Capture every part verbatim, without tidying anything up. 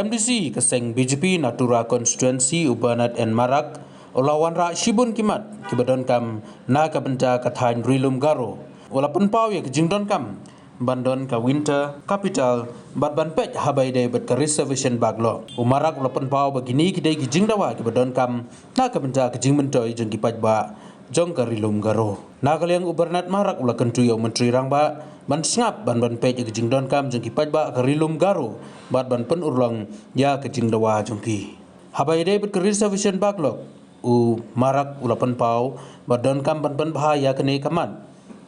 M D C ka seng B J P na Tura constituency u Bernard N Marak u la wanrah shibun ki mat kiba donkam na ka bynta ka thaiñ Ri-lum Garo. U la pynpaw ïa ka jingdonkam ban don ka winter capital bad ban peit ha ba ïadei bad ka reservation backlog. U Marak u la pynpaw ba kine ki dei ki jingdawa kiba donkam na ka bynta ka jingmyntoi jong ki paidbah jong ka Ri-lum Garo. Na ka liang u Bernard Marak u la kyntu ïa u Myntri Rangbah ban sngap ban ban peit ïa ka jingdonkam jong ki paidbah ka Ri-lum Garo bad ban pynurlong ïa ka jingdawa jong ki. Ha ba ïadei bad ka reservation backlog, u Marak u la pynpaw ba donkam ban pynbha ïa kane ka mat.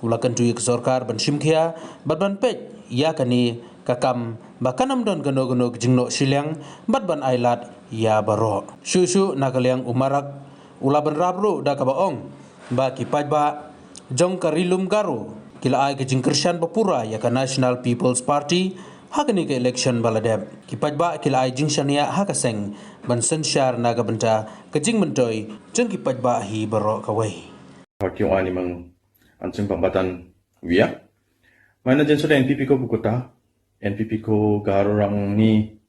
U la kyntu ïa ka sorkar ban shim khia bad ban peit ïa kane ka kam ba kan ym don kano kano ka jingnoh shiliang bad ban ailad ïa baroh. Shuh shuh na ka liang u Marak u la bynrap ruh da kaba ong ba ki paidbah jong ka Ri-lum Garo ki la ai ka jingkyrshan ba pura ïa ka National People's Party ha kane ka election ba la dep. Ki paidbah ki la ai jingshaniah ha ka seng ban synshar na ka bynta ka jingmyntoi jong ki paidbah hi baroh kawei. Party ong ani mang an sing pang batan wia. Mana jen so da N P P ko bukuta, N P P ko Garo rang ni,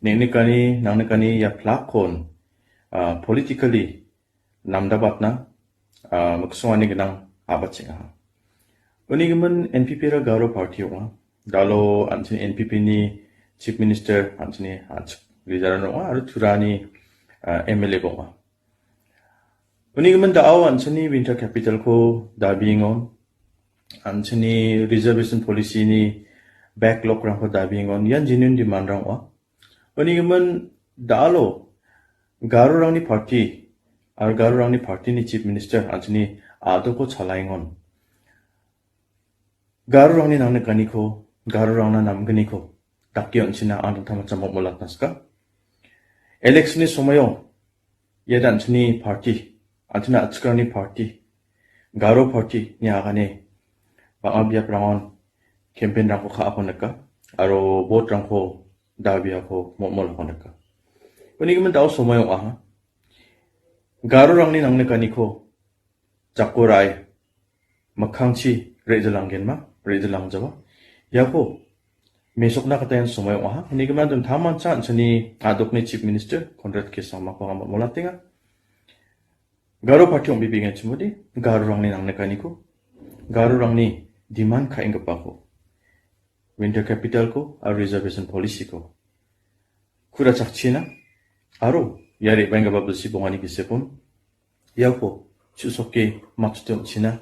ne ne kani, nang ne kani ya plakon, ah, politically namdabat na, ah, maksong ani genang abat sing ha. Uni gemen N P P ra Garo Party wa, dalo ansin N P P ni Chief Minister ansin ni Haj Rizal no wa, aru Turani, ah, M L A ko wa. Uni gemen da aw ansin ni winter capital ko da bingon, ansin ni reservation policy ni backlog rang ko da bingon, yan genuine demand rang wa. Uni gemen da alo Garo rang ni party, ar Garo rang ni party ni Chief Minister, ansin ni ado ko chalai ngon. Garo rang ni nang ne kani ko, Garo rang na nam gani ko. Dak yon sina ang tama chamok molat naska. Election ni somayo, ya dan sini party, ansin ni atskar ni party, Garo Party ni agane. Bang abia prangon, campaign rang ko kha ako neka, aro vote rang ko da bia ko mok mol ako neka. Uni gemen da aw somayo aha. Garo rang ni nang ne kani ko. Jakorai. Makhang chi re jalang gen ma, re jalang jawa. Ya ko. Mesok na kata yan somayo aha. Uni gemen dun thaman chan sini adok ni Chief Minister Conrad K Sangma ko ngam molat tinga. Garo Party ong bibi ngan chimudi, Garo rang ni nang ne kani ko. Garo rang ni demand kha ing ko. Winter capital ko, a reservation policy ko. Kura chak china, aro, yari bain gaba besi bongani ki sepun. Ya ko, chu soke mat tem china,